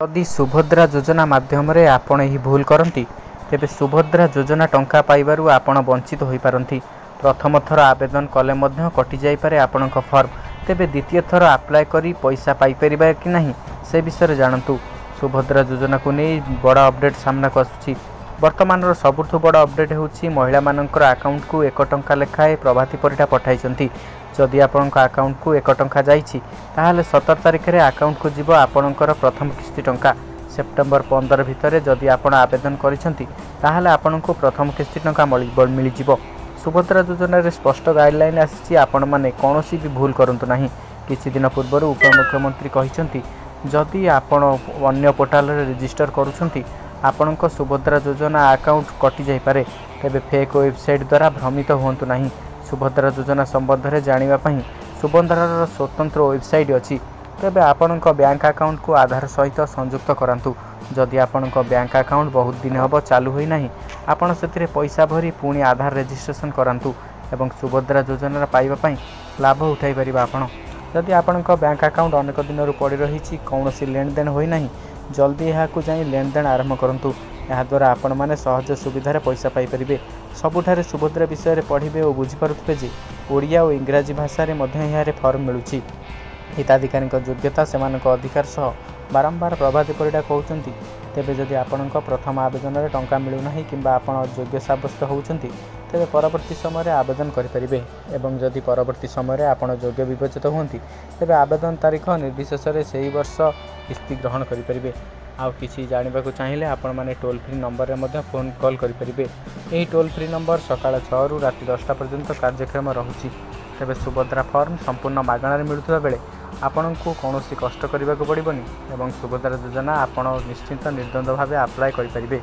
ଯଦି ସୁଭଦ୍ରା ଯୋଜନା ମାଧ୍ୟମରେ ଆପଣ ଏହି ଭୁଲ କରନ୍ତି, ତେବେ ସୁଭଦ୍ରା ଯୋଜନା ଟଙ୍କା ପାଇବାରୁ ଆପଣ ବଞ୍ଚିତ ହୋଇପାରନ୍ତି। ପ୍ରଥମ ଥର ଆବେଦନ କଲେ ମଧ୍ୟ କଟିଯାଇପାରେ ଆପଣଙ୍କ ଫର୍ମ। ତେବେ ଦ୍ୱିତୀୟ ଥର ଆପ୍ଲାଏ କରି ପଇସା ପାଇପାରିବେ କି ନାହିଁ, ସେ ବିଷୟରେ ଜାଣନ୍ତୁ। ସୁଭଦ୍ରା ଯୋଜନାକୁ ନେଇ ବଡ଼ ଅପଡେଟ୍ ସାମ୍ନାକୁ ଆସୁଛି। ବର୍ତ୍ତମାନର ସବୁଠୁ ବଡ଼ ଅପଡେଟ୍ ହେଉଛି, ମହିଳାମାନଙ୍କର ଆକାଉଣ୍ଟକୁ 1 ଟଙ୍କା ଲେଖାଏଁ ପ୍ରଭାତୀ ପରିଡ଼ା ପଠାଇଛନ୍ତି। ଯଦି ଆପଣଙ୍କ ଆକାଉଣ୍ଟକୁ 1 ଟଙ୍କା ଯାଇଛି, ତାହେଲେ 17 ତାରିଖରେ ଆକାଉଣ୍ଟକୁ ଯିବ ଆପଣଙ୍କର ପ୍ରଥମ କିସ୍ତି ଟଙ୍କା। ସେପ୍ଟେମ୍ବର 15 ଭିତରେ ଯଦି ଆପଣ ଆବେଦନ କରିଛନ୍ତି, ତାହେଲେ ଆପଣଙ୍କୁ ପ୍ରଥମ କିସ୍ତି ଟଙ୍କା ମିଳିଯିବ। ସୁଭଦ୍ରା ଯୋଜନାରେ ସ୍ପଷ୍ଟ ଗାଇଡଲାଇନ୍ ଆସିଛି, ଆପଣମାନେ କୌଣସି ବି ଭୁଲ କରନ୍ତୁ ନାହିଁ। କିଛି ଦିନ ପୂର୍ବରୁ ଉପମୁଖ୍ୟମନ୍ତ୍ରୀ କହିଛନ୍ତି, ଯଦି ଆପଣ ଅନ୍ୟ ପୋର୍ଟାଲରେ ରେଜିଷ୍ଟର କରୁଛନ୍ତି, ଆପଣଙ୍କ ସୁଭଦ୍ରା ଯୋଜନା ଆକାଉଣ୍ଟ କଟିଯାଇପାରେ। ତେବେ ଫେକ୍ ୱେବସାଇଟ୍ ଦ୍ୱାରା ଭ୍ରମିତ ହୁଅନ୍ତୁ ନାହିଁ। ସୁଭଦ୍ରା ଯୋଜନା ସମ୍ବନ୍ଧରେ ଜାଣିବା ପାଇଁ ସୁଭଦ୍ରାର ସ୍ୱତନ୍ତ୍ର ୱେବସାଇଟ୍ ଅଛି। ତେବେ ଆପଣଙ୍କ ବ୍ୟାଙ୍କ ଆକାଉଣ୍ଟକୁ ଆଧାର ସହିତ ସଂଯୁକ୍ତ କରାନ୍ତୁ। ଯଦି ଆପଣଙ୍କ ବ୍ୟାଙ୍କ ଆକାଉଣ୍ଟ ବହୁତ ଦିନ ହେବ ଚାଲୁ ହୋଇନାହିଁ, ଆପଣ ସେଥିରେ ପଇସା ଭରି ପୁଣି ଆଧାର ରେଜିଷ୍ଟ୍ରେସନ କରାନ୍ତୁ ଏବଂ ସୁଭଦ୍ରା ଯୋଜନାର ପାଇବା ପାଇଁ ଲାଭ ଉଠାଇ ପାରିବେ ଆପଣ। ଯଦି ଆପଣଙ୍କ ବ୍ୟାଙ୍କ ଆକାଉଣ୍ଟ ଅନେକ ଦିନରୁ ପଡ଼ି ରହିଛି, କୌଣସି ଲେଣଦେଣ ହୋଇନାହିଁ, ଜଲ୍ଦି ଏହାକୁ ଯାଇ ଲେଣଦେଣ ଆରମ୍ଭ କରନ୍ତୁ। ଏହାଦ୍ୱାରା ଆପଣମାନେ ସହଜ ସୁବିଧାରେ ପଇସା ପାଇପାରିବେ। ସବୁଠାରେ ସୁଭଦ୍ରା ବିଷୟରେ ପଢ଼ିବେ ଓ ବୁଝିପାରୁଥିବେ ଯେ ଓଡ଼ିଆ ଓ ଇଂରାଜୀ ଭାଷାରେ ମଧ୍ୟ ଏହାର ଫର୍ମ ମିଳୁଛି। ହିତାଧିକାରୀଙ୍କ ଯୋଗ୍ୟତା, ସେମାନଙ୍କ ଅଧିକାର ସହ ବାରମ୍ବାର ପ୍ରଭାତୀ ପରିଡ଼ା କହୁଛନ୍ତି। ତେବେ ଯଦି ଆପଣଙ୍କ ପ୍ରଥମ ଆବେଦନରେ ଟଙ୍କା ମିଳୁନାହିଁ କିମ୍ବା ଆପଣ ଯୋଗ୍ୟ ସାବ୍ୟସ୍ତ ହେଉଛନ୍ତି, ତେବେ ପରବର୍ତ୍ତୀ ସମୟରେ ଆବେଦନ କରିପାରିବେ ଏବଂ ଯଦି ପରବର୍ତ୍ତୀ ସମୟରେ ଆପଣ ଯୋଗ୍ୟ ବିବେଚିତ ହୁଅନ୍ତି, ତେବେ ଆବେଦନ ତାରିଖ ନିର୍ବିଶେଷରେ ସେହି ବର୍ଷ କିସ୍ତି ଗ୍ରହଣ କରିପାରିବେ। ଆଉ କିଛି ଜାଣିବାକୁ ଚାହିଁଲେ ଆପଣମାନେ ଟୋଲ୍ ଫ୍ରି ନମ୍ବରରେ ମଧ୍ୟ ଫୋନ୍ କଲ୍ କରିପାରିବେ। ଏହି ଟୋଲ୍ ଫ୍ରି ନମ୍ବର ସକାଳ 6ରୁ ରାତି 10ଟା ପର୍ଯ୍ୟନ୍ତ କାର୍ଯ୍ୟକ୍ଷମ ରହୁଛି। ତେବେ ସୁଭଦ୍ରା ଫର୍ମ ସମ୍ପୂର୍ଣ୍ଣ ମାଗଣାରେ ମିଳୁଥିବା ବେଳେ ଆପଣଙ୍କୁ କୌଣସି କଷ୍ଟ କରିବାକୁ ପଡ଼ିବନି ଏବଂ ସୁଭଦ୍ରା ଯୋଜନା ଆପଣ ନିଶ୍ଚିନ୍ତ ନିର୍ଦ୍ୱନ୍ଦ୍ୱ ଭାବେ ଆପ୍ଲାଏ କରିପାରିବେ।